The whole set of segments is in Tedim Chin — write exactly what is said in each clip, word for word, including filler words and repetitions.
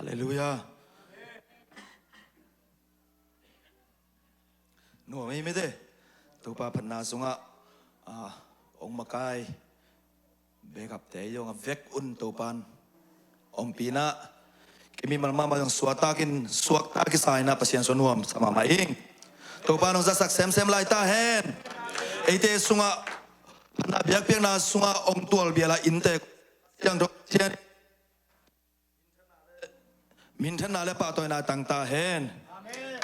Halleluiah. Nuam ei mite. Topa phatna sungah, ah, hong makai bekapte zong a vek un Topan ompihna kimimal mahmah zong suaktakin, suakta kisa inah Pasian sung nuam sa mahmah ing. Topan hong zatsak semsem lai ta hen. Eite sungah phatna biakpiakna sungah hong tualbiala innte ciang dok cian minthanna le pahtawina tang ta hen. Amen.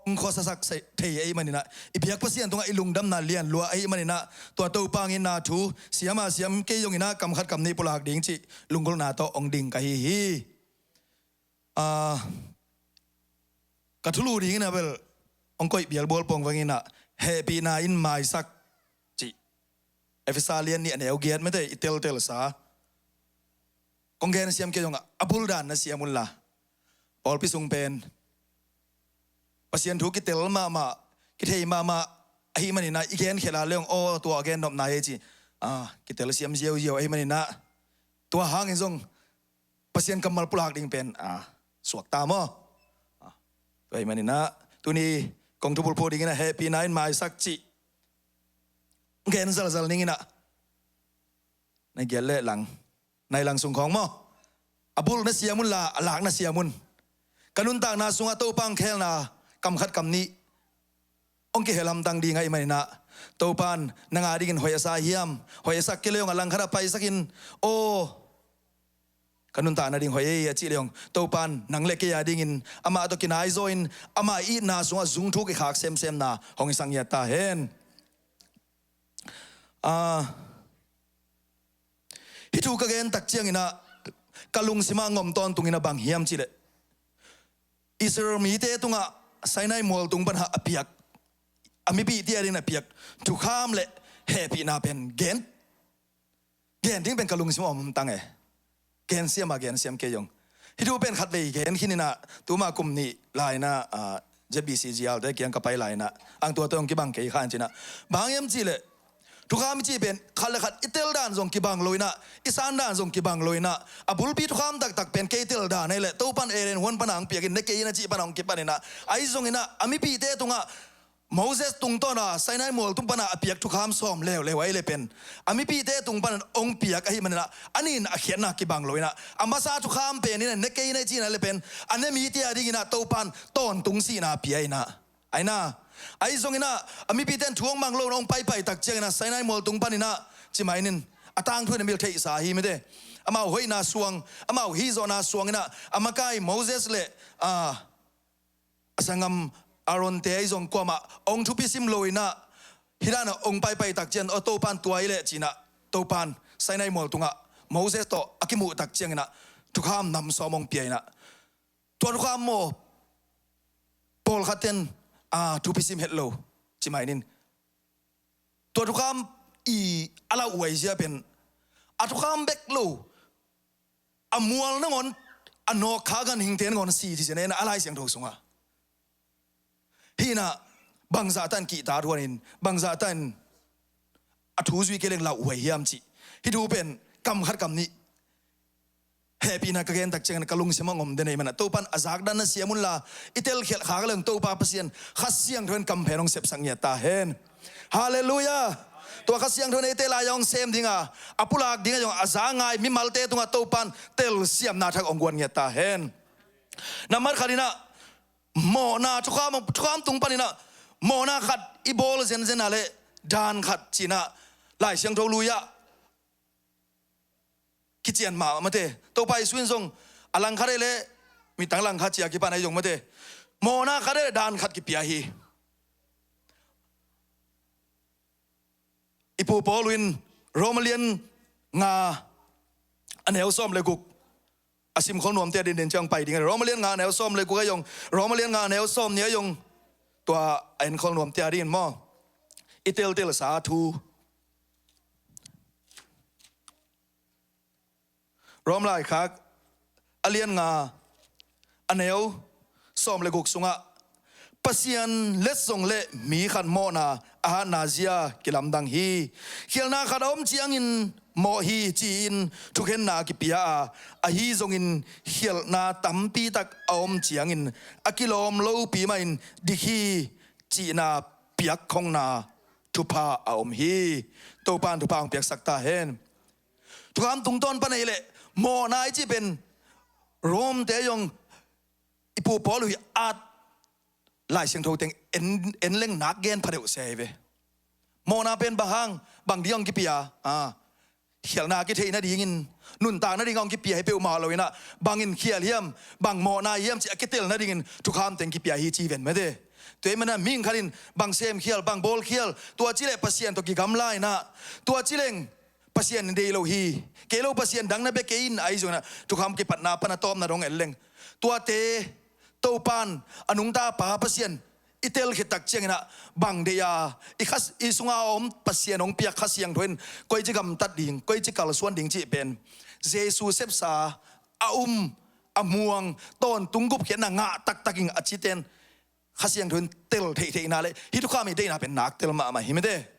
Hong khuasasak thei ahih maninah, i biak Pasian tungah i lungdamna lianlua ahih maninah, tua Topa in na thu siam a siam kei zonginah kam khat kam nih pulak ding cih lunggulhna tawh hong ding ka hi hi. Ah, ka thulu dingin a bel hong koih bialbual pong vanginah hehpihna in maisak cih Efesa lian nih a neu giat mete i teltelsa. Kong gen siam kei zong a buldan na siam unla, pawlpi sung pen Pasian thu kitel mahmah, kithei mahmah ahih maninah i gen khela leong aw tua a gen nopna hi ci. Ah, kitel siam ziauziau ahih maninah tua hangin zong Pasian kammal pulak ding pen, ah, suakta maw? Ah, tua ahih maninah tuni kong thubulphu dinginah hehpihna in maisak cih gen zalzal ninginah na giat leh lang, nai lang sung khawng maw? A bul na siam unla a lak na siam un. Ka nuntakna sungah Topa hong khelna kam khat kam nih hong kihel hamtang ding ahih maninah Topan nang a dingin hoih a sa hiam? Hoih a sak kei leh hong a langkhat a paisakin aw ka nuntakna ding hoih ei a cih leh hong Topan nang le kei a dingin amah tawh kinaizaw in amah itna sungah zungthuk i khak semsemna hong i sang ngiat ta hen. Ah, hih thu ka gen tak cianginah ka lungsimah ngom tawntunginah bang hiam cihleh Israel mite tungah Sinai mualtung panah a piak a mipihte a dingin a piak thukham le hehpihna pen gen gen ding pen ka lungsim a om tang e. Gen siam a gen siam kei zong hih thu pen khatvei gen khininah tuma kum nih lainah, ah, Z B C G R te kiang ka pai lainah ang tua tawh hong kibang kei khan cinah bang hiam cihleh thukham i cih pen khat le khat i tel dan zong kibang lo inah i san dan zong kibang lo inah a bulpi thukham taktak pen kei tel dan ahih leh Topan Eden huan panah hong piakin ne kei in a cih panah hong kipaninah ahi zonginah a mipihte tungah Moses tungtawna Sinai mualtung panah a piak thukham sawm leuleu ahih leh pen a mipihte tung panah hong piak ahih maninah a nin a khiatna kibang lo inah a masa thukham pen inah ne kei in a cihna leh pen a ne mite a dinginah Topan tawntung sihna a pia inah aina ahi zonginah a mipite in thu hong mang lo inah hong paipai tak cianginah Sinai mualtung paninah cimah inin a tangthu in a mil theihsa hi mite. Amau hoihna suang amau hihzawhna suanginah a makai Moses le a a sanggam Aaron te ahi zong kuamah hong thupi sim lo inah hih danah hong paipai tak cian aw Topan tua hi leh cinah Topan Sinai mual tungah Moses tawh a kimuh tak cianginah thukham nam sawm hong pia inah tua thukham maw pawlkhat ten a thupi sim het lo cimah inin tua thukham i a lauhuai zia pen a thukham bek lo a mual nangawn a nawk kha ganhingte nangawn si ci cian a Lai Siangtho sungah. Hinah bangzah tan kihta thuanin, bangzah tan a thu zui kei leng lauhuai hiam cih. Hih thu pen kam khat kam nih hehpihna ka gen tak ciangin ka lungsim ah ngom den ei manah Topan a zakdan na siam unla, i telkhialh khak leng Topa Pasian Kha Siangtho in kamphen hong sepsak ngiat ta hen. Halleluiah. Tua Kha Siangtho in eite lai-ah hong sem dinga, a pulak dingah zong a za ngai mimalte tungah Topan telsiamna thak hong guan ngiat ta hen. Nambat khatinah mawhna thukham, thukham tung paninah mawhna khat i bawl zenzen a leh dan khat cinah Lai Siangtho lui-ah kician mah mate. Topa Jesu in zong a langkhat ei leh midang langkhat cia kipan ei zong mate. Mawhna khat ei leh dan khat kipia hi. I pu Paul in Roma lian nga a neu sawm le guk a simkhol nuamte a dindin ciang pai ding. Roma lian nga a neu sawm le guk a zong, Roma lian nga a neu sawm nih a zong tua a enkhol nuamte a dingin maw, i teltelsa thu. Rom laikhak a lian nga a neu sawm le guk sungah Pasian letsong le mi khat mawhna a hatna zia kilamdang hi. Khialhna khat a om ciangin mawh hi ci-in thukhenna kipia a, ahi zongin khialhna tampi tak a om ciangin a kilawm lopi mahin dik hi cihna piakkhongna thupha a om hi. Topan thupha hong piaksak ta hen. Thukham tungtawn pan ei leh mawhna i cih pen Rom te zong i pu Paul uh i at Lai Siangtho teng en, en leng nak gen pha deuh se hi ve. Mawhna pen bang hang, bang ding hong kipia, a, khialhna kitheih nadingin, nuntak nading hong kipia hi peuhmah loinah bangin khial hiam, bang mawhna hiam cih a kitel nadingin thukham teng kipia hi ci ven mate. Tua hi manah mihing khatin bang semkhial, bang bawlkhial, tua cileh Pasian tawh kigamla inah, tua cileng Pasian in deih lo hi, kei lo Pasian dang na bia kei in ahi zonginah thukham kipatna pana tawpna dong en leng, tuate Topan a nungta pa Pasian i tel khit tak cianginah bang deih a, i kha, i sunga a om Pasian hong piak Kha Siangtho in koici gamtat ding, koici kalsuan ding cih pen Jesu sepsa a um, a muang, tawntung gupkhiatna ngah taktakin a citen Kha Siangtho in tel theihtheihna le hih thukham i deihna pen nak tel mahmah hi mate.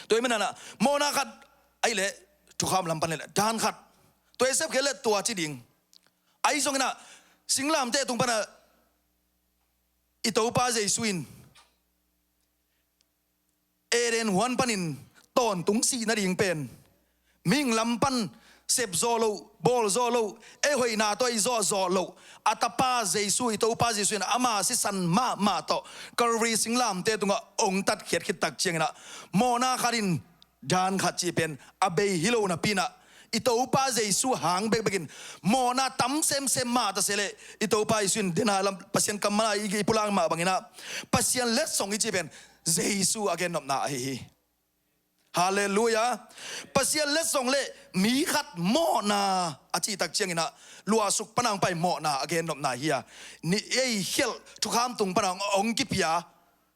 Tua hi manah mawhna khat ahi leh thukham lam pan leh dan khat tua i sepkhiat leh tua ci ding. Ahi zonginah singlamteh tung panah i Topa Jesu in Eden huan panin tawntung sih nading pen mihing lam pan sep zawh loh, bawl zawh loh, ei hoihna tawh i zawh zawh loh a tapa Jesu, i Topa Jesu in ama sisan mahmah tawh Calvary singlamteh tungah hong tatkhiat khit tak cianginah mawhna khatin dan khat cih pen a bei hi lo napi inah i Topa Jesu hang bekbekin mawhna tam semsem mah ta se leh i Topa Jesu in dena lam Pasian kammal a i, i pulak mah banginah Pasian letsong i cih pen Jesu a gennopna ahi hi. Halleluiah. Pasian letsong le mi khat mawhna a cih tak cianginah luahsuk pana hong pai mawhna a gennopna hi a, ni ei khialh thukham tung pana hong kipia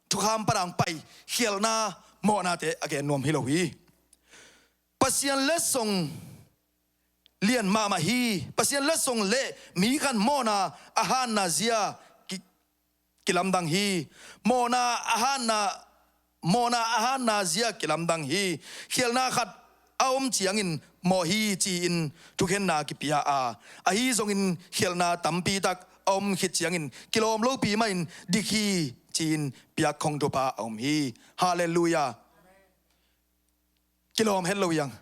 thukham pana hong pai khialhna mawhnate a gen nuam hi lo hi. Pasian letsong lian mahmah hi. Pasian letsong le mi khat mawhna a hatna zia ki, kilamdang hi. Mawhna a hatna, mawhna a hatna zia kilamdang hi. Khialhna khat a om ciangin mawh hi ci-in thukhenna kipia a, ahi zongin khialhna tampi tak a om khit ciangin kilawm lopi mahin dik hi ci-in piakkhong thupha a om hi. Halleluiah. Kilawm het lo hiang.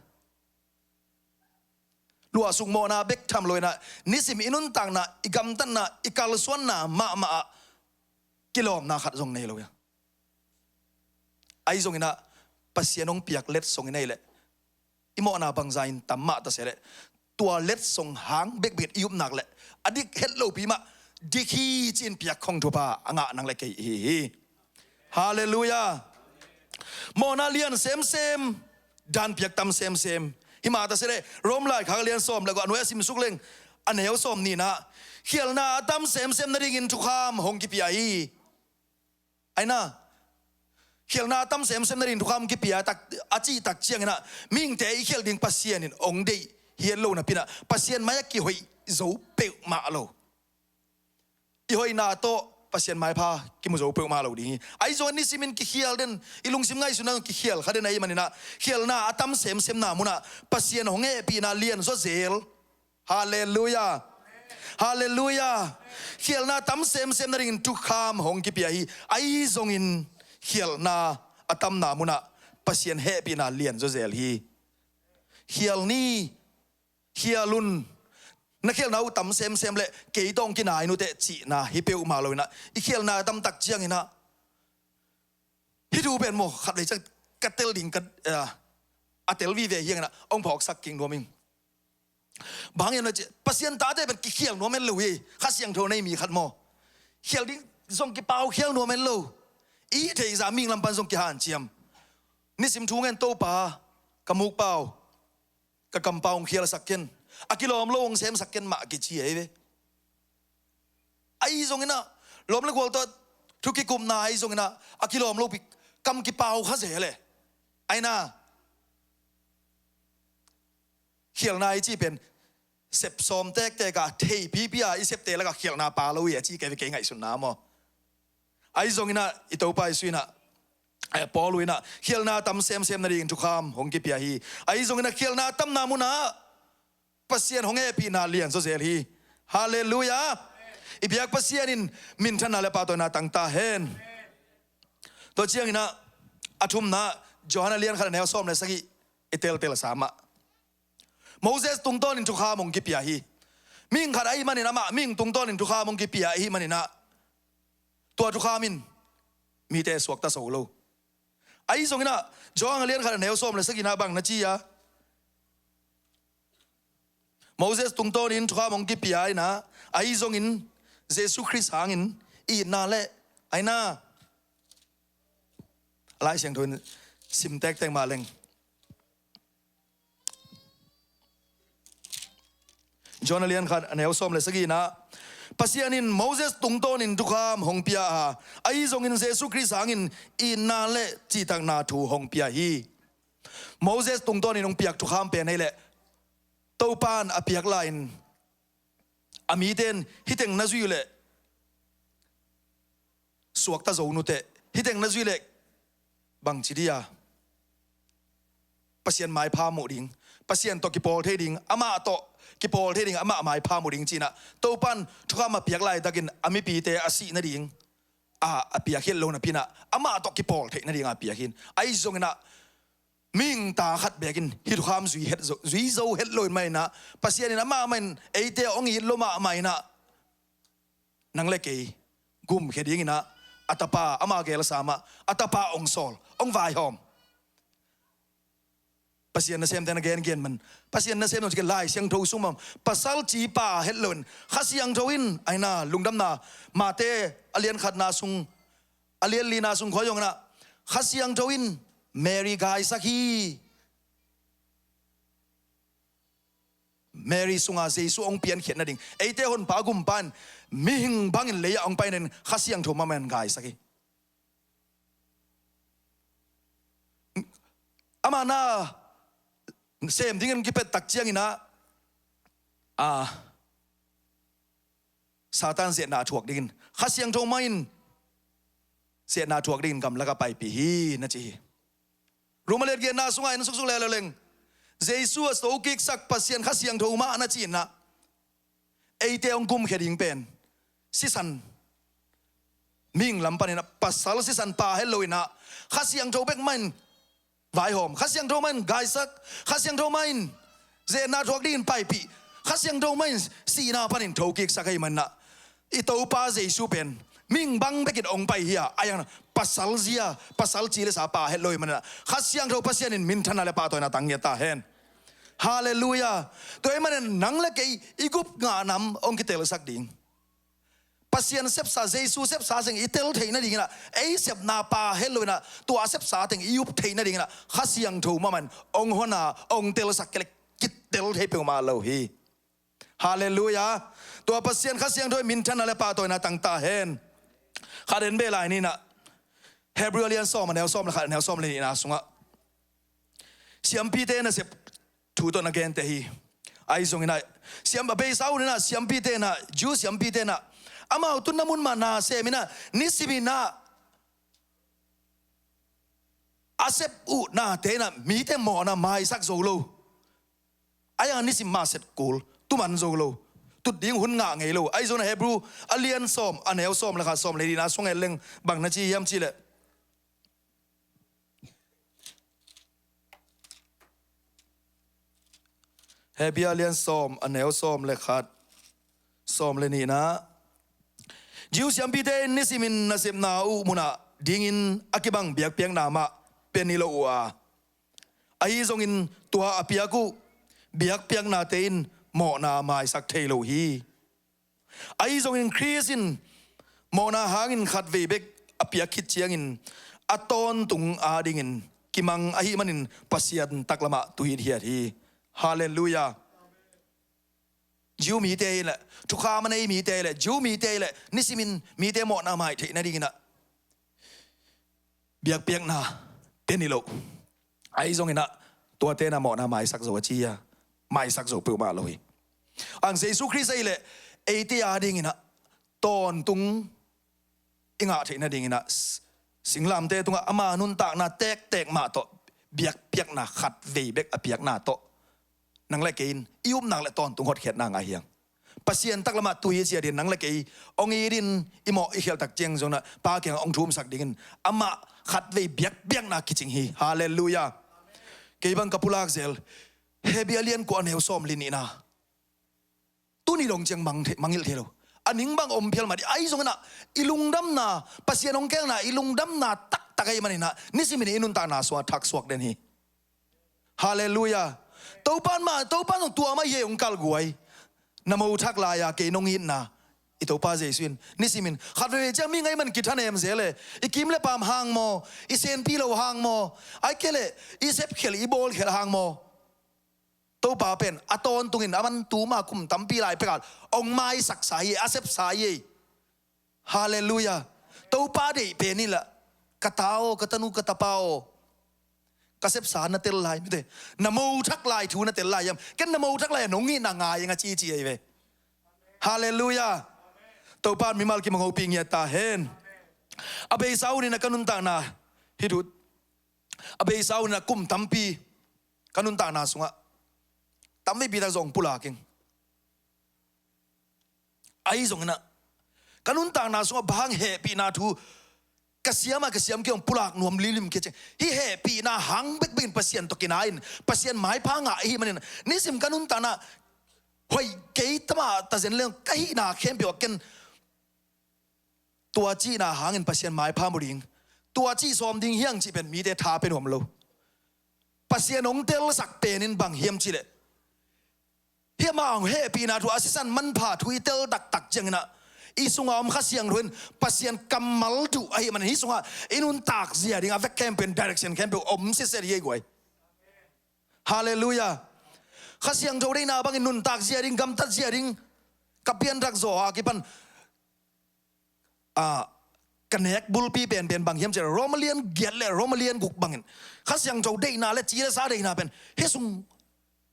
Luahsuk mawhna bek tham loinah nisim i nuntakna, i gamtatna, i kalsuanna mahmah ah kilawmna khat zong nei lo hiang. Ahi zonginah Pasian hong piak letsong i nei leh i mawhna bangza in tam mah ta se leh tua letsong hang bekbek i upnak leh a dik het lopi mah dik hi ci-in piakkhong thupha a ngah nang le kei i hi hi. Halleluiah. Mawhna lian semsem, dan piak tam semsem. Himah ta se leh Rom laikhak lian sawm le guk a nuai a simsuk leng a neu sawm ninah khialhna a tam semsem nadingin thukham hong kipia hi. Aina khialhna a tam semsem nadingin thukham kipia tak, a cih tak cianginah mihingte i khialh ding Pasian in hong deih hiat lo napinah Pasian mai-ah kihoih zo peuhmah lo. I hoihna tawh Pasian maipha kimu zo peuhmah lo ding hi. Ahi zongin nisimin kikhial den, i lungsim ngaihsutna zong kikhial kha den ahih maninah, khialna a tam semsemna munah Pasian hong hehpihna lian zaw zel. Halleluiah. Halleluiah. Khialna a tam semsem nadingin thukham hong kipia hi. Ahi zongin khialna a tamna munah Pasian hehpihna lian zaw zel hi. Khial ni, khial un. Na khialna uh tam semsem leh kei tawh hong kinai nuteh cihna hi peuhmah loinah, i khialna a tamtak cianginah, hih thu pen maw, khatvei ciang ka tel ding ka, eh, a tel vive hi hanginah hong phawksak kik nuam ing. Bang hiam na cih, Pasian tate pen kikhial nuam hen lo hi. Kha Siangtho nei mi khat maw, khial ding zong kipaukhial nuam hen lo. I theihsa mihing lam pan zong kihanciam. Nisim thu ngen, Topa, ka mukpau, ka kampau hong khialsak ken, a kilawm lo hong semsak ken mah kici ahi ve. Ahi zonginah, lawm le gual tawh thu kikupna ahi zonginah, a kilawm lopi, kam kipau kha zel e. Aina, khialna i cih pen sep sawm tektek a, theipipi a i septe lakah khialna pha lo hi a ci kei ve, kei ngaihsutna maw. Ahi zonginah i Topa Jesu inah, eh, Paul uh inah, khialna tam semsem nadingin thukham hong kipia hi. Ahi zonginah khialna tamna munah Pasian hong hehpihna lian zaw zel hi. Halleluiah. I biak Pasian in minthanna le pahtawina tang ta hen. Tua cianginah, a thumna, Johan a lian khat a neu sawm le sagih i teltel sa mah. Moses tungtawnin thukham hong kipia hi. Mihing khat ahih manin, amah mihing tungtawnin thukham hong kipia ahih maninah, tua thukham in mite suakta zo lo. Ahi zonginah, Johan a lian khat a neu sawm le sagihna bang na ci a, Moses tungtawnin thukham hong kipia inah, ahi zongin Jesu Khrist hangin itna le, aina, a Lai Siangtho in sim tektek mah leng, Johan a lian khat a neu sawm le sagihna, Pasian in Moses tungtawnin thukham hong pia a, ahi zongin Jesu Khrist hangin itna le cihtakna thu hong pia hi. Moses tungtawnin hong piak thukham pen ahih leh, Topan a piak lai-in, a mite in hih teng na zuih uh leh suakta zo nuteh, hih teng na zuih leh bangci dih a, Pasian maipha muh ding, Pasian tawh kipawl thei ding, amah tawh kipawl thei ding, amah maipha muh ding cinah, Topan thukham a piak laitakin a mipite a sih nading a, a piak hi lo napi inah, amah tawh kipawl theih nading a piak hi. Ahi zonginah, mihing ta khat bekin hih thukham zui het zo, zui zo het lo in mah inah, Pasian in amah mah in eite hong it lo mahmah inah, nang le kei gumkhia dinginah, a tapa, ama gelsa mah, a tapa hong sawl, hong vaihawm. Pasian nasemte na gengen man, Pasian nasem zong ci kei, Lai Siangtho sung mah, pasal ci pha het loin Kha Siangtho in, aina, Lungdamna, Mate a lian khatna sung, a lian lina sung khuai zonginah, Kha Siangtho in Mary gaisak hi. Mary sunga Jesu hong piankhiat nading, eite honpa gumpa in mihing bangin lei-ah hong pai nading Kha Siangtho mahmah in gaisak hi. Amah na sem dingin kipettak cianginah, a, Satan ziatna thuak dingin, Kha Siangtho mah in ziatna thuak dingin gamlakah paipih hi na ci hi. Roma lian giatna sungah en suksuk leh lo leng, Jesu a sokiksak Pasian Kha Siangtho mah na ci inah, eite hong gumkhia ding pen sisan, mihing lam paninah pasal sisan pha het loinah, Kha Siangtho bek mah in vaihawm, Kha Siangtho mah in gaisak, Kha Siangtho mah in ziatna thuak dingin paipih, Kha Siangtho mah in sihna panin thokiksak ahih maninah, i Topa Jesu pen mihing bang bekin hong pai hi a, a iang pasal zia, pasal ci le sa pha het lo ahih maninah, Kha Siangtho Pasian in minthanna le pahtawina tang ngiat ta hen. Halleluiah. Tua ahih manin nang le kei i gup ngah nam hong kitelsak ding, Pasian sepsa, Jesu sepsa teng i tel theih nadinginah, ei sepna pha het loinah, tua sepsa teng i up theih nadinginah, Kha Siangtho mahmah in hong hon a, hong telsak kei leh kitel thei peuhmah lo hi. Halleluiah. Tua Pasian Kha Siangtho in minthanna le pahtawina tang ta hen. Khat en beh lai ninah, Hebrew a lian sawm a neu sawm le khat, a neu sawm le nihna sungah, siampite nasep thu tawh na gente hi. Ahi zonginah, siam, a beisa uh inah, siampite inah, Jew siampite inah, Amau tun na mun mah na sem in ah, nisim in ah a sep uh nate in ah mite mawhna maisak zo lo. Ahi zongin nisim mah set kul, tuman zo lo, tut ding hun ngah ngei lo. Ahi zongin Hebrew a lian sawm, a neu sawm le khat, sawm le nihna sung en leng bang na ci hiam cih leh, Hebrew a lian sawm, a neu sawm le khat, sawm le nihna, Jew siampite in nisimin nasepna uh munah dingin a kibang biakpiakna mah pia ni lo uh a, ahi zongin tua a piak uh biakpiaknate in mawhna maisak thei lo hi. Ahi zongin Khrist in mawhna hangin khatvei bek a piak khit ciangin a tawntung adingin kimang ahih manin Pasian taklamah tu hithiat hi. Halleluiah. Jew mite hi leh, thukham a nei mite hi leh, Jew mite hi leh, nisimin mite mawhna mai theih nadingin ah biakpiakna pia ni lo. Ahi zongin ah tuate in ah mawhna maisak zo a ci a, maisak zo peuhmah lo hi. Ang Jesu Khrist ahi leh eite adingin ah tawntung i ngah theih nadingin ah, singlamteh tungah ama nuntakna tektek mah tawh, biakpiakna khatvei bek a piakna tawh nang le kei in i upna le tawntung hotkhiatna ngah hi hang. Pasian taklamah tu hi ci-a dingin nang le kei hong it in, i mawh i khialh tak ciang zong ah Pa kiangah hong thumsak dingin amah khatvei biakpiakna kicing hi. Halleluiah. Kei bang ka pulak zel Hebrew a lian kua, a neu sawm le nihna. Tuni dong ciang mang thei, mangngilh thei lo. A ning bang om phial mah ding. Ahi zongin ah i lungdamna, Pasian hong kelna i lungdamna taktak ahih manin ah nisimin i nuntakna sungah thak suak den hi. Halleluiah. Topa in mah, Topa in zong tua mah hi ei, hong kalguai. Na mo thak lai-a kei nong itna, i Topa Jesu in nisimin khatvei ciang mi ngaih man kithanem zel e. I kim le paam hang maw, i senpi lo hang maw, ahih kei leh i sepkhial i bawlkhial hang maw, Topa pen a tawntungin a man tuma kum tampi lai pek a hong maisaksa hi, a sepsa hi ei. Halleluiah. Topa deih pen hi leh, ka ta aw, ka tanu, ka tapa aw, ka sepsa na tel lai mite, na mo thak lai thu na tel lai hiam? Ken na mo thak lai-a nong itna ngai ing a ci ci ei ve. Halleluiah. Topa in mimal kim hong hopih ngiat ta hen. A beisa hunin ah ka nuntakna hih thu, a beisa hunin ah kum tampi ka nuntakna sungah tamveipi tak zong pulak ing. Ahi zongin ah ka nuntakna sungah bang hang hehpihna thu ka siam a, ka siam kei hong pulak nuam limlim kei ciang, hih hehpihna hang bekbek in Pasian tawh kinai-in Pasian maipha ngah ahih manin nisim ka nuntakna hoih kei ta mah ta zen leng ka hihna khempeuh ah ken tua cihna hangin Pasian maipha mu ding, tua cih sawm ding hi hang cih pen mite tha pia nuam lo. Pasian hong telsak pen in bang hiam cih leh, hih amah hong hehpihna thu, a sisan manpha thu i tel taktak ciangin ah i sungah om Kha Siangtho in Pasian kammal duh ahih manin hih sungah i nuntak zia ding a vek khempeuh in direction khempeuh om siset hi ei guai. Halleluiah. Kha Siangtho deihna bangin nuntak zia ding, gamtat zia ding. Ka pianthak zaw a kipan, a, ka nek bulpi penpen bang hiam cih leh Rom a lian giat le Rom a lian guk bangin Kha Siangtho deihna le ci le sa deihna pen hih sung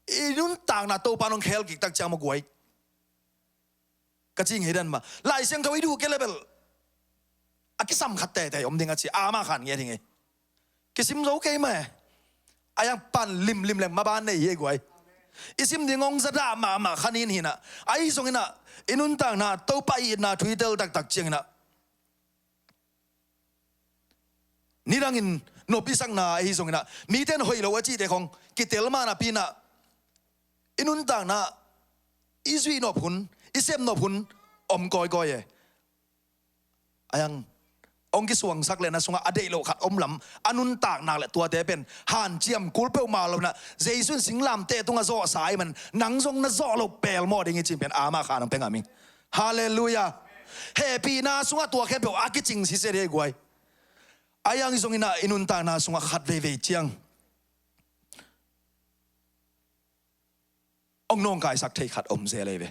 i nuntakna Topa in hong khel kik tak ciang maw guai, ka ci ngei dan mah. Lai Siangtho i duh kei leh bel a kisam khat teitei om ding a ci, amah khan ngiat hi ngei. Kisim zo kei mah e. A yang pan limlim leng maban nei hi ei guai. I sim ding hong zadah mahmah kha nin hi-in ah, ahi zongin ah i nuntakna Topa i itna thu i tel taktak ciangin ah, nidangin nop i sakna ahi zongin ah, mite in hoih lo a cihte khong kitel mah napi-in ah, i nuntakna i zuih nop hun, i sep nop hun om kawikawi e. A yang hong kisuangsak le na sungah a deih loh khat om lam, a nuntak nak le tuate pen hanciam kul peuhmah lo-in ah, Jesu in singlamteh tungah zawhsa ahih manin nang zong na zawh loh pelmawh ding hi cih pen amah khan hong pia ngam ing. Halleluiah. Hehpihna sungah tua khempeuh a kicing siset hi ei guai. A yang hi zongin ah i nuntakna sungah khat veivei ciang hong nawngkaisak thei khat om zel ei ve.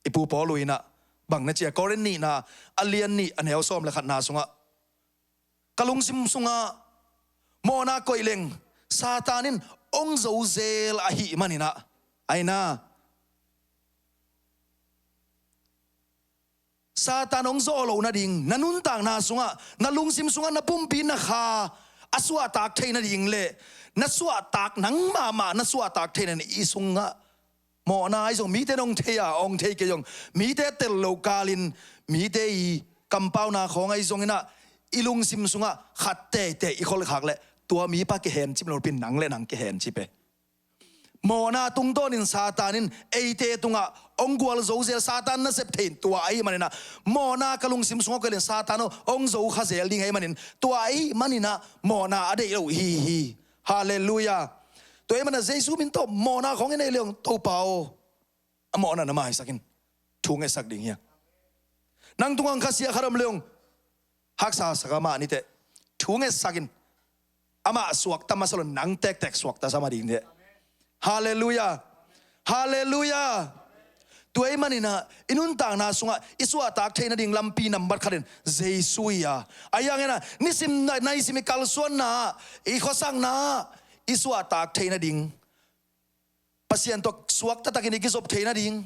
I pu Paul in ah bang na ci a, Korin nihna a lian nih a neu sawm le khatna sungah, ka lungsim sungah mawhna koih leng Satan in hong zo zel ahih manin ah, aina, Satan hong zawh loh nading, na nuntakna sungah, na lungsim sungah, na pumpi na kha a suahtak thei nading le na suahtak, nang mahmah na suahtak thei nading i sungah mawhna ahi zong, mite in hong thei a, hong thei kei zong, mite tel lo kalin, mite i kampauna khawng ahi zongin ah, i lungsim sungah khat teitei i kholhkhak leh tua mipa kihencip lo pin nang le nang kihencip e. Mawhna tungtawnin Satan in eite tungah hong gualzo zel, Satan nasep thei in tua ahih manin ah, mawhna ka lungsim sungah koih leng Satan aw hong zo kha zel ding ahih manin, tua ahih manin ah mawhna a deih lo hi hi. Halleluiah. Tua ahih manin ah Jesu min tawh mawhna khawng i neih leng Topa aw, a mawhna na maisak in, thu ngetsak ding hi hang. Nang tungah khasia khat om leng haksa sak a, mah ni teh thu ngetsak in. Amah suakta masa lo, nang tektek suakta sa mah ding teh. Halleluiah. Halleluiah. Tua ahih manin ah i nuntakna sungah i suahtak thei nading lampi nambat khat in Jesu hi a. Ahi hangin ah nisim na, naisim i kalsuanna, i khuasakna i suahtak thei nading, Pasian tawh suak taktakin i kizop thei nading,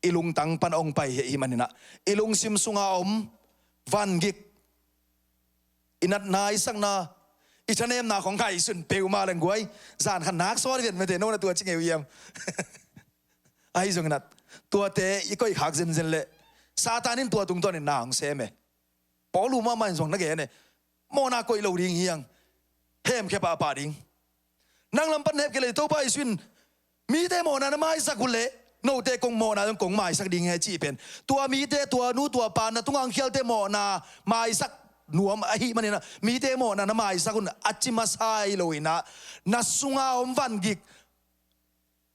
i lungtang pan hong pai hi ahih manin ah, i lungsim sunga om vangik, i natna, i sakna, i thanemna khawng ngaihsun peuhmah leng guai, zan khat nak sawt ven mate, no na tua ci ngei uh hiam? Ahi zongin ah tuate i koihkhak zenzen leh Satan in tua tungtawnin na hong sem e. Paul uh mahmah in zong na gen e, mawhna koih lo ding hi hang, hemkhia pahpah ding. Nang lam pan hemkhia leh Topa Jesu in mite mawhna na maisak uh leh note kong mawhna zong kong maisak ding hi cih pen, tua mite, tua nu tua pa, na tungah hong khialte mawhna maisak nuam ahih manin ah, mite mawhna na maisak un a ci masa hi lo in ah, na sunga om vangik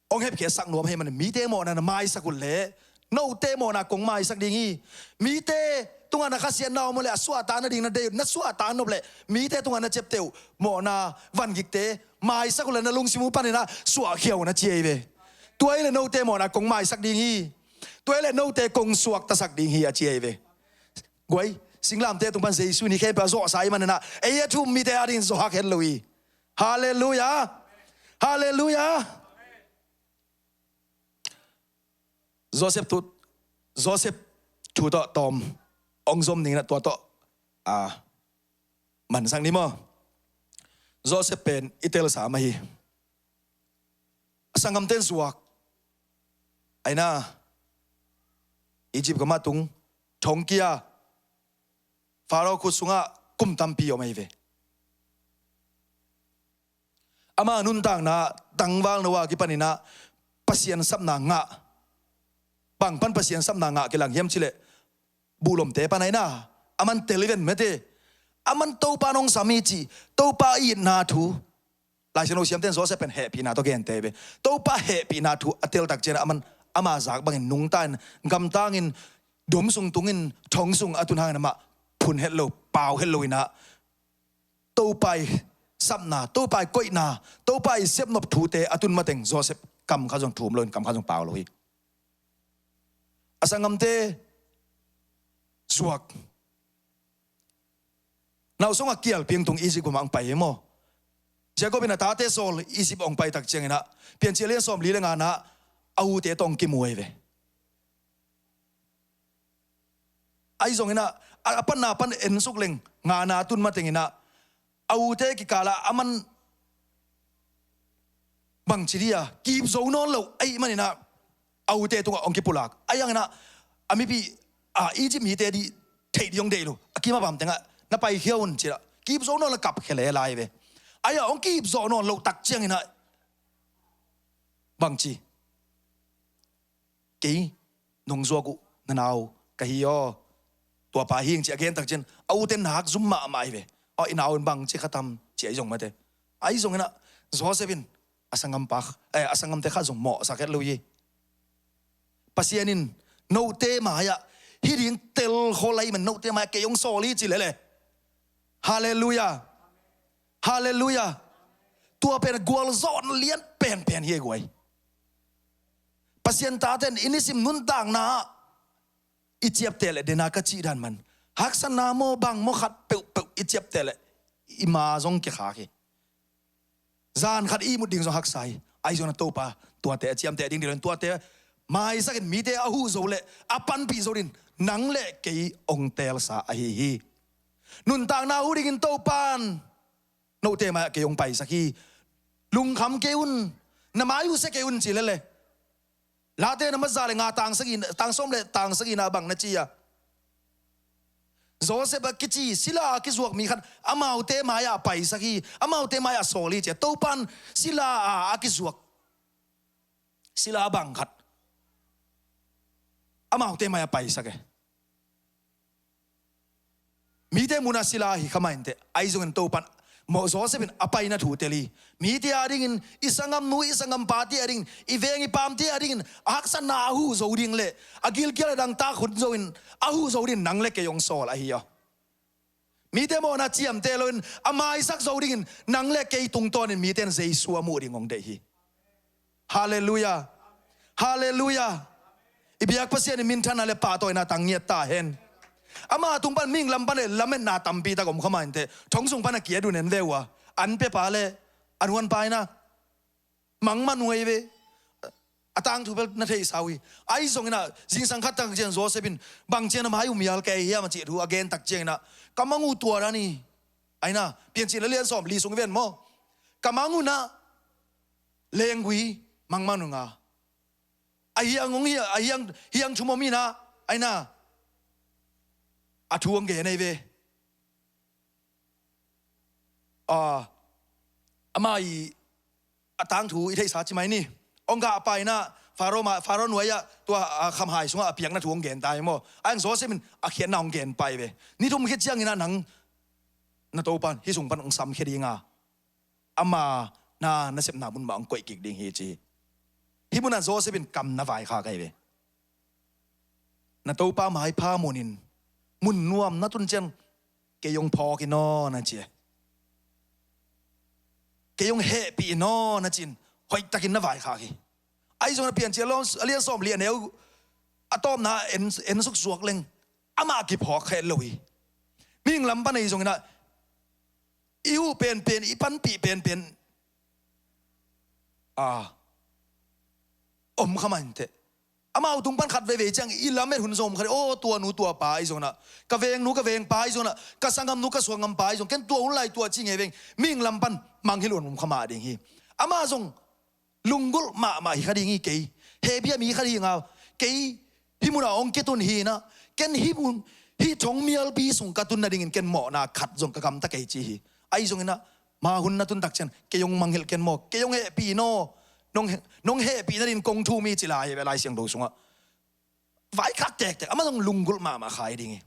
hong hemkhiasak nuam ahih manin, mite mawhna na maisak uh leh note mawhna kong maisak ding hi. Mite tungah na khasiatna om uh leh a suahtak nading na deih uh, na suahtak nop leh mite tungah na ciapteh uh mawhna vangikte maisak uh leh na lungsim uh panin ah suahkhia un a ci ahi ve. Tua hi leh note mawhna kong maisak ding hi. Tua hi leh note kong suaktasak ding hi a ci ahi ve. Guai, singlamteh tung pan Jesu in hih khempeuh a zawhsa ahih manin ah, ei a thu um mite adingin zawhhak het lo hi. Halleluiah. Halleluiah. Joseph thu, Joseph thu tawh tawm hong zom ning in ah tua tawh, a, mansak ni maw? Joseph pen i telsa mah hi. A sanggamte in zuak, ahi na, Egypt gam ah tung, thong kia, Pharaoh khut sungah kum tampi om ahi ve. Ama nuntakna tangvalno a kipanin ah Pasian sapna ngah. Bang pan Pasian sapna ngah kilang hiam cih leh, buhlomte pan ahi na, aman tel hi ven mate. Aman Topa in hong sam hi cih, Topa itna thu. Lai Siangtho siamte in Joseph pen hehpihna tawh gente hi ve. Topa hehpihna thu a tel tak ciangin ah aman ama zak bangin nungta in, gamtang in, dom sung tung in, thong sung a tun hangin amah phun het lo, pau het lo in ah, Topa i sapna, Topa i koihna, Topa i sepnop thute a tun mateng Joseph kam khat zong thum lo in, kam khat zong pau lo hi. A sanggamte zuak, nausung a kial piang tung Egypt gam ah hong pai hi maw? Jacob in a tate sawl Egypt hong pai tak ciangin ah, Piancil a lian sawmli le ngana ah a ute tawh hong kimu ahi ve. Ahi zongin ah, a, a panna pan ensuk leng, ngana tun mateng in ah, a ute kikal ah aman bangci dia, kip zo nawn lo ahih manin ah, a ute tungah hong kipulak. Ahi hangin ah, a mipi, a, Egypt mite dih theih dih hong deih lo, a kim a bam teng ah na paikhia un ci-in ah, kip zo nawn lo, kapkhia lel lai ve. Ahi a hong kip zo nawn lo tak ciangin ah, bangci, kei nong zuak uh na nau ka hi aw, tua pa hi ing ci a gen tak ciangin, a ute nak zum mahmah hi ve. Aw, i nau in bangci kha tam ci ahi zong mate. Ahi zongin ah, Joseph in a sanggampa, eh, a sanggamte khat zong mawhsak het lo hi. Pasian in note mai-ah hih ding telkhol ahih man, note mai-ah kei hong sawl hi ci lele. Halleluiah. Halleluiah. Tua pen gualzawhna lian penpen hi e guai. Pasian tate in i nisim nuntakna ah i ciapteh leh, dena ka cih dan man, haksatna maw, bang maw, khat peuhpeuh i ciapteh leh i ma zong kikhak hi. Zan khat i ihmut ding zong haksa hi. Ahi zongin ah Topa tuate a ciamteh ding ding lo in, tuate maisakin mite a huh zo le a panpih zo dingin nang le kei hong teelsa ahi hi. Nuntakna huh dingin Topan note mai-ah kei hong paisak hi. Lungkham kei un, na mai uh sia kei un ci lele. Late na mat za le nga tang sagih, tang sawm le tang sagihna bang na ci a, Joseph a kici sila a kizuak mi khat amaute mai-ah paisak hi, amaute mai-ah sawl hi ci a, Topan sila a, a kizuak sila bang khat amaute mai-ah paisak e. Mite munah sila hi kha mah inteh, ahi zongin Topan, mawh Joseph in a paina thu tel hi. Mite a dingin, i sanggamnu, i sanggampa te a dingin, i veng i pamte a dingin a haksatna a huh zo ding le a gilkial a dangtak hun zo in a huh zo dingin nang le kei hong sawl ahi aw. Mite mawhna ciamteh loin a maisak zo dingin nang le kei tungtawnin mite in Jesu a muh ding hong deih hi. Halleluiah. Halleluiah. I biak Pasian in minthanna le pahtawina tang ngiat ta hen. Ama tung pan mihing lam pan le lametna tampi tak om kha mah inteh. Thong sung pan a kiat un en ve uh a, an pia pa le an huan pa in a mang man uh ahi ve. A tangthu bel na theihsa uh hi. Ahi zongin a, zingsang khat tak ciang Joseph in bang ciang a mai uh mial kei hiam a cih thu a gen tak ciangin a, ka mang uh tua dan hi. Ahi na, Piancil a lian sawm li sung i ven maw? Ka mang uh na lenggui mang man uh nga. A hiang hong hia, a hiang, hiang thum om hi na, ahi na, a thu hong gen ahi ve. A, ama i a tangthu i theihsa ci mai ni. Hong gah pai na, Faro ma, Faro nuai ah tua, a, khamhai sungah a piakna thu hong gen ta hi maw? Ahi zong Joseph in a khiatna hong gen pai ve. Ni thum khit ciangin a nang na Topan hih sung pan hong samkhia ding a, ama na nasepna mun mah hong koih kik ding hi ci hi. Hih munah Joseph in kam na vaikhak ahi ve. Na Topa maipha munin mun nuam na tun ciang kei hong phawk in aw na ci e. Kei hong hehpih in aw na ci-in hoihtakin na vaikhak hi. Ahi zongin a Piancil a lian sawm li a neu a tawpna en, en suksuak leng amah kiphawk kha het lo hi. Mihing lam pan ahi zongin a i huh penpen, i panpih penpen a om kha mah inteh. Amau tung pan khat veivei ciang i lamet hun zong om kha ding. Aw, tua nu tua pa ahi zongin a, ka veng nu ka veng pa ahi zongin a, ka sanggam nu ka sanggam pa ahi zong, ken tua hun lai tua ci ngei veng. Mihing lam pan mangngilh hun om kha mah ding hi. Amah zong lunggulh mahmah hi kha ding hi. Kei hehpih a mi khat hi nga, kei hih munah hong kitun hi na, ken hih mun, hih thong mialpi sung ka tun nadingin ken mawhna khat zong ka gamta kei ci hi. Ahi zongin a, ma hun na tun tak ciang kei hong mangngilh ken maw, kei hong hehpih in aw, nong he-, nong hehpih nadingin kong thum hi ci lai hi ve Lai Siangtho sungah. Vaikhak tektek, amah zong lunggulh mahmah kha hi ding hi.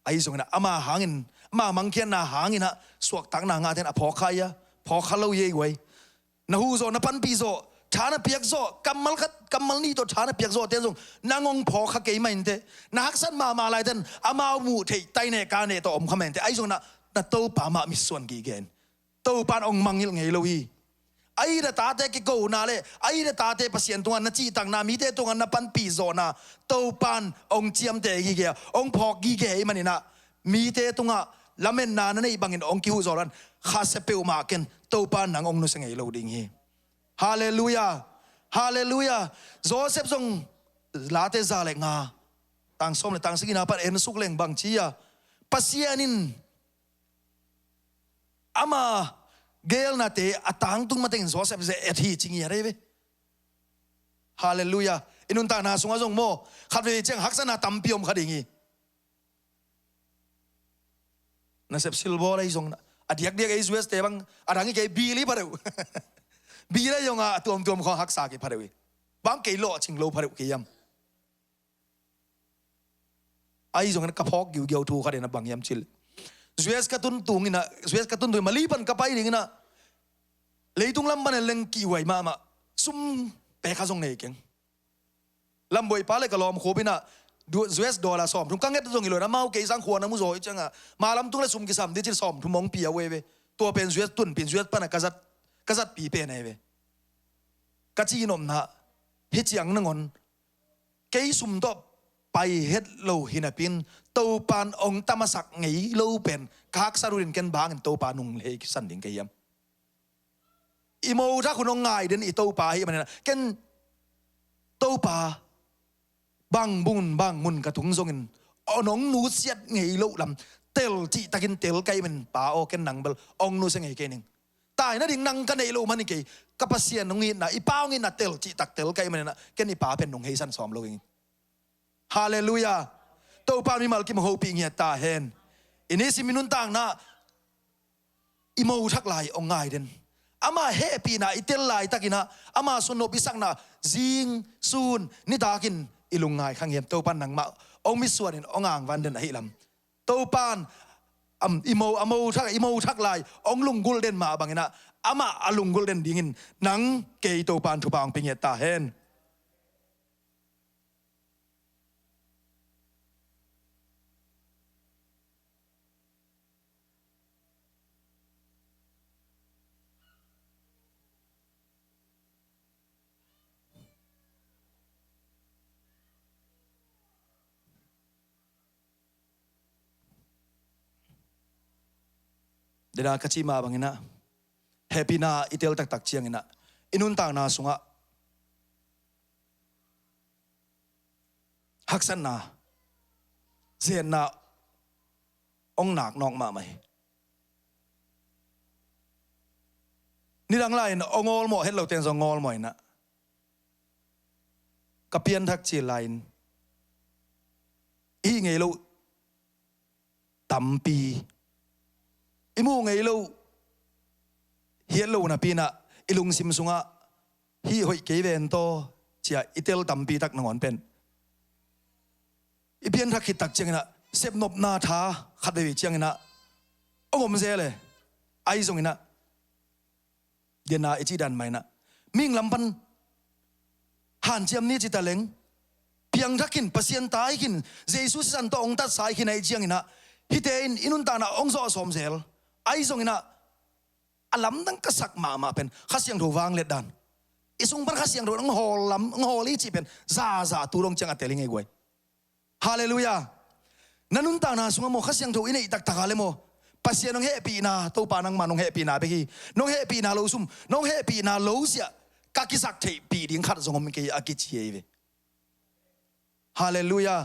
Ahi zongin a, ama hangin, ama mangkhiatna hangin a suahtakna ngahte in a phawk kha hi a, phawk kha lo hi ei guai. Na huh zawh, na panpih zawh, tha na piak zawh, kammal khat kammal nih tawh tha na piak zawhte in zong nang hong phawk kha kei mah inteh. Na haksat mahmah laite in amau muh theih tai neh ka neh tawh om kha mah inteh. Ahi zongin a, na Topa mah mitsuan gige in. Topa in hong mangngilh ngei lo hi. A it a tate kikona le a it a tate Pasian tungah na cihtakna, mite tungah na panpih zawhna Topa in hong ciamteh gige a, hong phawk gige ahih manin a, mite tungah lametna na neih bangin hong kihuh zawh lo in, khasia peuhmah ken, Topa in nang hong nusia ngei lo ding hi. Halleluiah. Halleluiah. Joseph zong Late za le nga, tang sawm le tang sagihna pan en suk leng bang ci a, Pasian in ama geelnate a tangtung matengin Joseph ze-et hi ci ngiat ahi ve. Halleluiah. I nuntakna sungah zong maw, khat vei ciang haksatna tampi om kha ding hi. Nasep silbawl ahi zong, a diakdiak ei U S te bang, a dang hi kei bill hi pha deuh. Bill ahi zongah a tuamtuam khawng haksa kei pha deuh hi. Bang kei lawhcing lo pha deuh kei hiam? Ahi zongin ka phawk giugiau thu khat in a bang hiam cih leh, U S ka tun tung in a, U S ka tun tung in Mali pan ka pai ding in a, leitung lam pan en leng kihuai mahmah, sum pek kha zong nei keng. Lambuai pa le ka lawm khup in a, du-, U S dollar sawmthum ka nget zong hi lo in a, amau kei sang khua na mu zaw hi ciang a, ma lam tung le sum kisam ding cin sawmthum hong pia uh ei ve. Tua pen U S tun pen U S pan a ka zat, ka zatpi pen ei ve. Ka ci nopna, hih ciang nangawn kei sum tawh pai het lo hi napi in, Topa in hong tamasak ngei lo pen ka haksat uh in ken bang in Topa nung lei kisan ding ka hiam? i mothak hun hong ngai den i Topa ahih manin ah, ken Topa, bang mun bang mun ka tung zongin, nong nusiat ngei loh lam tel cihtakin tel ka hih manin, Pa aw, ken nang bel hong nusia ngei kei ning. Tai nading nang ka neih loh man hi kei, ka Pasian hong itna, i Pa hong itna tel cihtak tel ka hih manin ah, ken i Pa pen nong heisan sawm lo ing. Halleluiah. Topa mimal kim hong hopih ngiat ta hen. I nisim i nuntakna i mothak lai hong ngai den. Ama hehpihna i tel laitakin ah, ama suannop i sakna zing sun nitakin i lungngai kha ngei hiam? Topa nangmah hong mitsuanin hong angvan den ahih lam. Topan, am, i mo, a mothak, i mothak lai hong lunggulh den mah bangin ah, amah a lunggulh den dingin nang kei Topan thupha hong pia ngiat ta hen. Dena ka cih mah bangin ah, hehpihna i tel taktak ciangin ah, i nuntakna sungah haksatna, zetna hong nak nawk mahmah hi. Nidang lai-in hong awlmawh het lo teng zong hong awlmawh in ah, ka pianthak cil lai-in i hih ngei loh tampi, i muh ngei loh, hiat lo napi-in ah, i lungsim sungah hih hoih kei ven taw, ci-a i tel tampi tak nangawn pen, i pianthak khit tak ciangin ah, sepnopna tha khat veivei ciangin ah hong om zel e. Ahi zongin ah, dena i cih dan mah in ah, mihing lam pan hanciam ni ci ta leng, piangthak khin, Pasian ta hi khin, Jesu sisan tawh hong tatsa hi khin ahih ciangin ah, hihte in i nuntakna hong zawh sawm zel. Ahi zongin ah, a lamdang ka sak mahmah pen Kha Siangtho vangliat dan. I sung pan Kha Siangtho hong hawl lam, hong hawl hi cih pen zaza tu dong ciang a tel hi ngei guai. Halleluiah. Na nuntakna sungah maw, Kha Siangtho i neih taktak a le maw, Pasian hong hehpihna, Topa nangmah nong hehpihna bek hi. Nong hehpihna lo sum, nong hehpihna lo ziah ka kisaktheihpih ding khat zong om kei a kici hi ve. Halleluiah.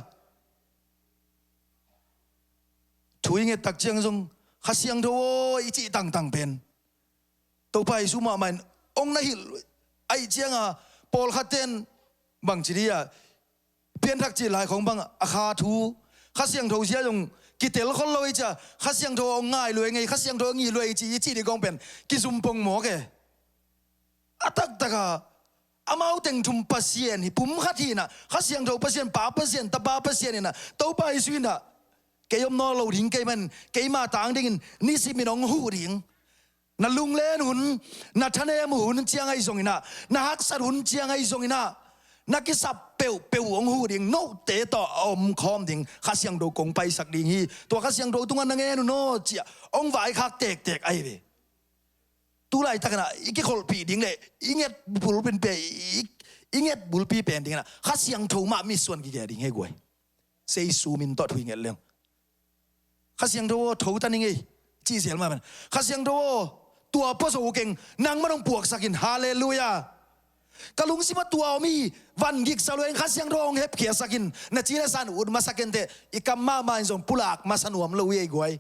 Thu i nget tak ciang zong, Kha Siangtho aw, i cih tangtang pen Topa Jesu mahmah in hong na hilh ahih cianga, pawlkhatte in bangci dih a, pianthak cil lai khawng bang a kha thu, Kha Siangtho zia zong kitel khol lo hi cia, Kha Siangtho hong ngai luai ngei, Kha Siangtho hong it luai ci, i cih dih khawng pen kizum pong mawk e. A taktak a, amau teng thum Pasian hi, pum khat hi in ah, Kha Siangtho Pasian, Pa Pasian, Tapa Pasian hi in ah, Topa Jesu hi in ah, kei om nawn lo ding ka hih man, keima tang dingin nisimin hong huh ding. Na lunglen hun, na thanem hun ciang ahi zongin ah, na haksat hun ciang ahi zongin ah, na kisap peuhpeuh hong huh ding, note tawh a omkhawm ding Kha Siangtho kong paisak ding hi. Tua Kha Siangtho tungah na ngen un aw, ci-a hong vaikhak tektek ahi ve. Tu laitakin ah i kikholhpih ding le i nget bulpi pen, i, i nget bulpi pen dingin ah Kha Siangtho mah mitsuan kikei ding hi guai. Jesu min tawh thu i nget leng, Kha Siangtho aw, tho ta ning ei, cih zel mah pen, Kha Siangtho aw, tua pua zo keng, nangmah hong puaksak in. Halleluiah. Ka lungsimah tua om hi, van giksa luai ing, Kha Siangtho aw, hong hepkhiatsak in. Na ci le sa ut masa kei inteh, i kam mahmah in zong pulak masa nuam lo hi ei guai.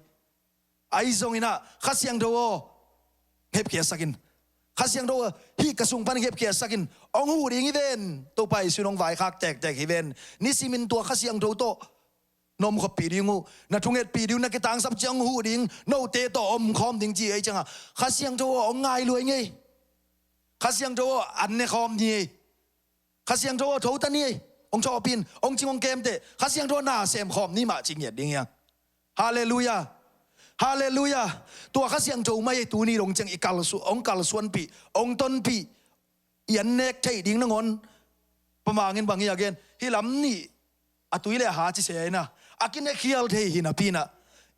Ahi zongin ah, Kha Siangtho aw, hepkhiatsak in. Kha Siangtho aw, hih ka sung pan hepkhiatsak in. Hong huh ding hi ven, Topa Jesu in hong vaikhak tektek hi ven. Nisimin tua Kha Siangtho tawh na omkhoppih ding uh, na thungetpih ding uh, na kitangsap ciang hong huh ding, note tawh omkhawm ding ci ahih ciangah, Kha Siangtho aw, hong ngai luai ngei. Kha Siangtho aw, an ne khawm ni ei. Kha Siangtho aw, tho ta ni ei. Hong thawhpih in, hong cing hong kemteh, Kha Siangtho aw, na semkhawm ni mah ci ngiat ding hi hang. Halleluiah. Halleluiah. Tua Kha Siangtho mah ei, tuni dong ciang i kalsu-, hong kalsuanpih, hong tonpih, i an nek theih ding nangawn. Pa Mang in bang hi a gen, hih lam nih a tui le a ha ci se in ah, a kinekkhial thei hi napi in ah,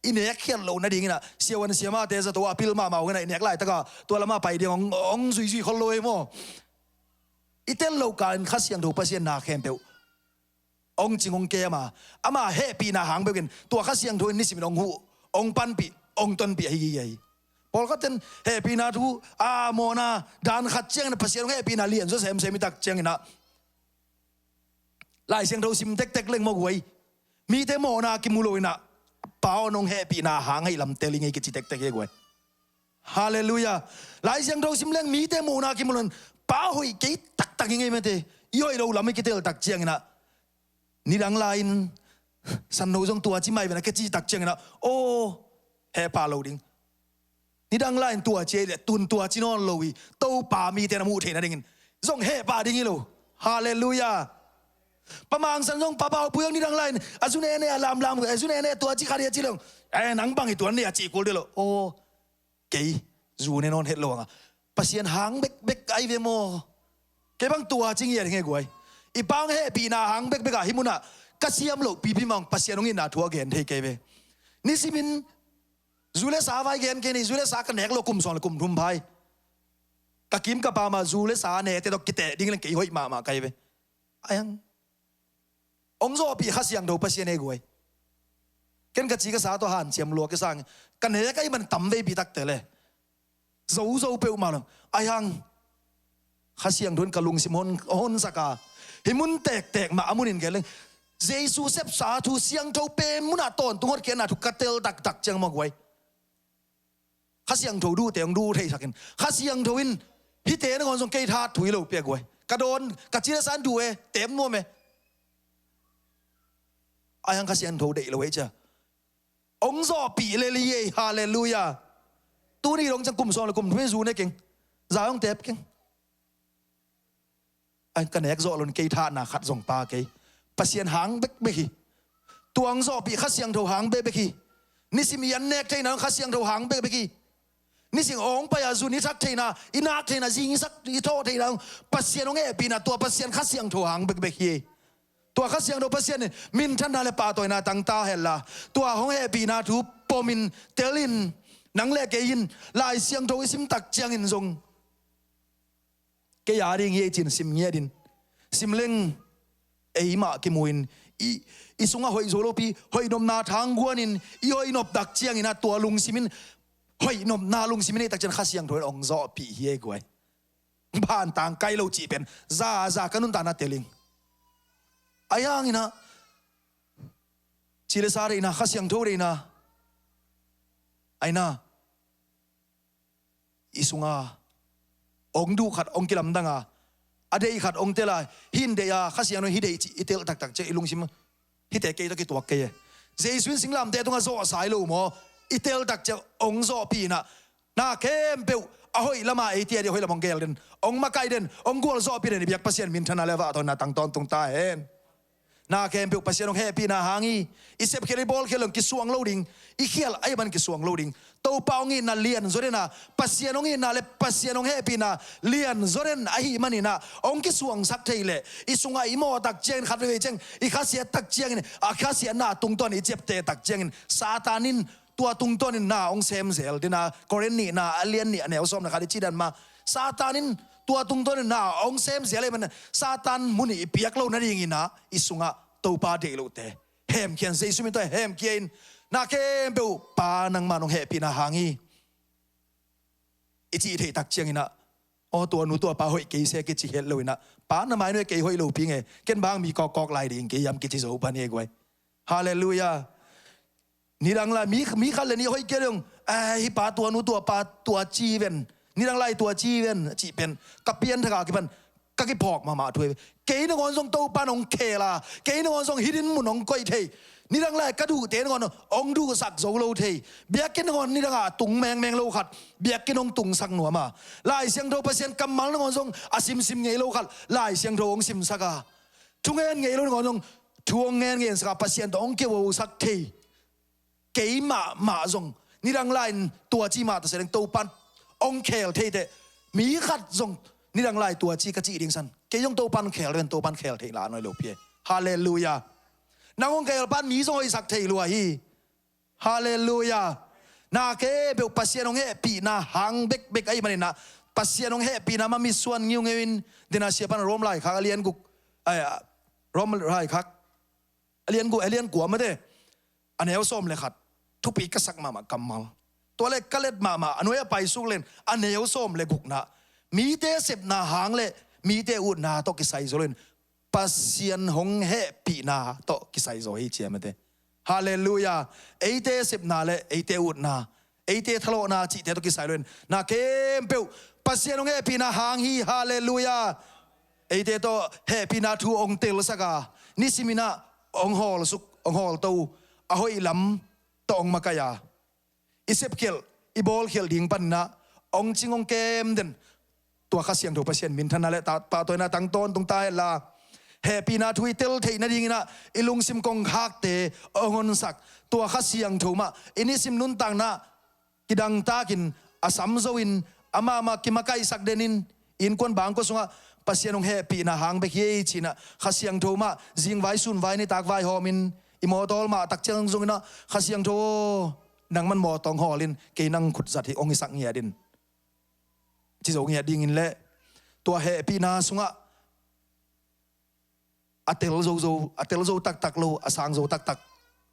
i nekkhial loh nadingin ah, siavuan siamahte zato a pil mahmah uh in ah, i nek laitak a tua lamah pai ding hong, hong zuizui khol lo ei maw. I tel loh kalin Kha Siangtho Pasian na khempeuh hong cing hong kem a, ama hehpihna hang beuh in tua Kha Siangtho in nisimin hong huh, hong panpih, hong tonpih ahi hi ei. Pawlkhat ten hehpihna thu a mawhna dan khat ciangin ah Pasian hong hehpihna lian zaw semsem i tak ciangin ah Lai Siangtho sim tektek leng maw guai, mite mawhna kimu lo in ah Pa aw nong hehpihna hang ahi lam tel ing ei kici tektek hi guai. Halleluiah. Lai Siangtho sim leng mite mawhna kimu lo in Pa hoih kei taktak ing ei mate, i hoih lo lam i kitel tak ciangin ah nidang lai-in sanno zong tua ci mai ve na kici tak ciangin ah aw hehpah lo ding. Nidang lai-in tua ci ei leh tun tua ci nawn lo hi. Topa mite na muh theih nadingin zong hehpah ding hi lo. Halleluiah. Pa Mang San zong Pa Bau Pui zong nidang lai-in a zu nene a lamlam a zu nene tua ci khat hi a ci leng, eh, nang bang hi tuan ne a ci kul dih lo. Aw kei zu ne nawn het lo hang a Pasian hang bekbek ahi ve maw? Kei bang tua ci ngiat hi nge guai. I Pa hong hehpihna hang bekbek ah hih munah ka siam loh pipi mah hong Pasian hong itna thu a gen thei kei ve. Nisimin zu le sa vai gen kei ni, zu le sa ka nek lo kum sawm le kum thum phai. Ka kim ka pam a zu le sa nete tawh kiteh ding leng kei hoih mahmah ka hi ve. Ai hang hong zawhpih Kha Siangtho Pasian ei guai. Ken ka ci ka sa tawh hanciam lua kei sang ka nek ahi man tam veipi takte le zozo peuhmah lo. Ai hang Kha Siangtho in ka lungsim hon, honsak a hih mun tektek mah a munin kei leng Jesu sepsa thu siangtho pen munah tawntung hotkhiatna thu ka tel taktak ciang mah guai. Kha Siangtho duhte hong duh theisakin Kha Siangtho in hihte nangawn zong kei that thu hi lo piak guai. Ka dawn ka ci le sa in duh e, tem nuam e. Ai hang Kha Siangtho deih lo ei cia hong zawhpih lel hi ei. Halleluiah. Tuni dong ciang kum sawm le kum thum in zu ne keng, za hong tep keng. Ai ka nek zawh loin kei thatna khat zong pa kei. Pasian hang bekbek hi. Tua hong zawhpih Kha Siangtho hang bekbek hi. Nisim i an nek theihna Kha Siangtho hang bekbek hi. Nisim awng pai a zun i thak theihna, i nak theihna, zing i sak i thawh theihna Pasian hong hehpihna tua Pasian Kha Siangtho hang bekbek hi. Tua Kha Siangtho Pasian in minthanna le pahtawina tangta henla tua hong hehpihna thu pomin telin nang le kei in Lai Siangtho i sim tak ciangin zong kei a ding hi ei cin sim ngiatin sim leng eimah kimuin i, i sungah hoih zo lopi hoih nopna thangguanin i hoih nop tak ciangin a tua lungsimin hoih nopna lungsimin ei tak ciang Kha Siangtho in hong zawhpih hi ei guai. Bantang kai lo cih pen zaza ka nuntakna teling. Ai hangin a ci le sa deihna Kha Siangtho deihna aina i sunga hong duh khat hong kilamdanga a deih khat hong tela hin deih a Kha Siangtho hi deih cih i tel taktak ciah i lungsim hite kei tawh kituak kei e. Jesu in singlamteh tungah zawhsa hi lo maw? I tel tak ciah hong zawhpih inah na khempeuh a hoih lama eite a dih a hoih lam hong gel den, hong makaih den, hong gualzawhpih den i biak Pasian minthanna le vahtawnna tang tawntung ta hen. Na khempeuh Pasian hong hehpihna hang hi. I sepkhial i bawlkhial hong kisuang lo ding, i khial ahi man kisuang lo ding. Topa hong itna lianzaw dena Pasian hong itna le Pasian hong hehpihna lianzaw den ahih maninah hong kisuangsak thei leh i sungah i mawh tak ciangin khat veivei ciang i khasiat tak ciangin a khasiatna tungtawn i ciapteh tak ciangin Satan in tua tungtawnin na hong semzel dena Korin nihna a lian nih a neu sawm le khat i cih dan mah Satan in tua tungtawnin na hong semzel ei man Satan mun i piak lo nadingin ah i sungah Topa deih lohte hemkhia in Jesu min tawh hemkhia in na khempeuh Pa nangmah nong hehpihna hang hi i cih theih tak cianginah aw tua nu tua pa hoih kei se kici het loinah Pa na mai nuai kei hoih lopi nge ken bang mi kawkkawk lai ding kei hiam kici zo pan hi guai. Halleluiah. Nidang lai mi, mi khat le nih hoih kei dong a hi pa tua nu tua pa tua ci ven nidang lai tua ci ven cih pen ka pianthak a kipan ka kiphawk mahmah thu hi. Kei nangawn zong Topa in hong khel a kei nangawn zong hih din mun hong koih thei. Nidang lai ka duhte nangawn hong duhsak zo lo thei. Biakinn nangawn nidang a tung mengmeng lo khat biakinn hong tungsak nuam a Lai Siangtho Pasian kammal nangawn zong a simsim ngei lo khat Lai Siangtho hong simsak a thungen ngei lo nangawn zong thu hong ngen ngensak a Pasian tawh hong kihosak thei. Kei mahmah zong nidang lai-in tua ci mah ta se deng Topan hong khel thei teh mi khat zong nidang lai tua ci ka cih ding san kei zong Topan khel ven Topan khel thei la noi lo pia. Halleluiah. Nang hong khel pan mi zong hoihsak thei lua hi. Halleluiah. Na khempeuh Pasian hong hehpihna hang bekbek ahih maninah Pasian hong hehpihna ma mitsuan ngiungeu in dena siapan Rom laikhak a lian guk ai Rom laikhak a lian guk a lian kua mate a neu sawm le khat thupi ka sak mahmah kammal. Tua le ka let mahmah, a nuai a paisuk len a neu sawm le gukna, mite sepna hang le mite utna tawh kisai zo loin Pasian hong hehpihna tawh kisai zo hi, ci a mate. Halleluiah. Eite sepna le eite utna, eite thalawhna cihte tawh kisai loin na khempeuh Pasian hong hehpihna hang hi. Halleluiah. Eite tawh hehpihna thu hong telsak a, nisimin ah hong hawlsuk, hong hawlto, a hoih lam tawh hong makaih a, i sepkhialh, i bawlkhialh ding panin ah hong cing, hong kem den. Tua Kha Siangtho Pasian minthanna le ta-, pahtawina tang tawntung ta hen la, hehpihna thu i tel theih nadingin ah i lungsim kongkhakte hong honsak. Tua Kha Siangtho mah i nisim nuntakna kidangtakin, a sam zo in, amah mah kimakaihsak den in, innkuan bangkua sungah Pasian hong hehpihna hang bek hi ei, ci-in ah Kha Siangtho mah zingvai sunvai nitak vaihawmin, i mawtaw mah takciang zongin ah, Kha Siangtho aw, nangman mawtaw hong hawl in, kei nang khut zat hi, hong hisak ngiat in, ci zo ngiat dingin le, tua hehpihna sungah a tel zo zo, a tel zo taktak lo, a sang zo taktak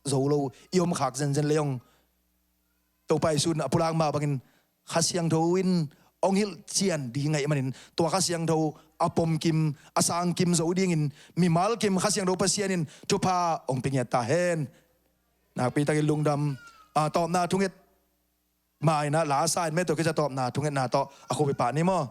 zo lo i omkhak zenzen le zong, Topa Jesu in a pulak mah bangin Kha Siangtho in hong hilhcian ding ahih manin, tua Kha Siangtho a pomkim, a sangkim zo dingin mimal kim Kha Siangtho Pasian in thupha hong pia ngiat ta hen. Nakpitakin lungdam. A, tawpna thunget mah in ah, la sa in, mate, tua kici a tawpna thungetna tawh a khup i pah ni maw?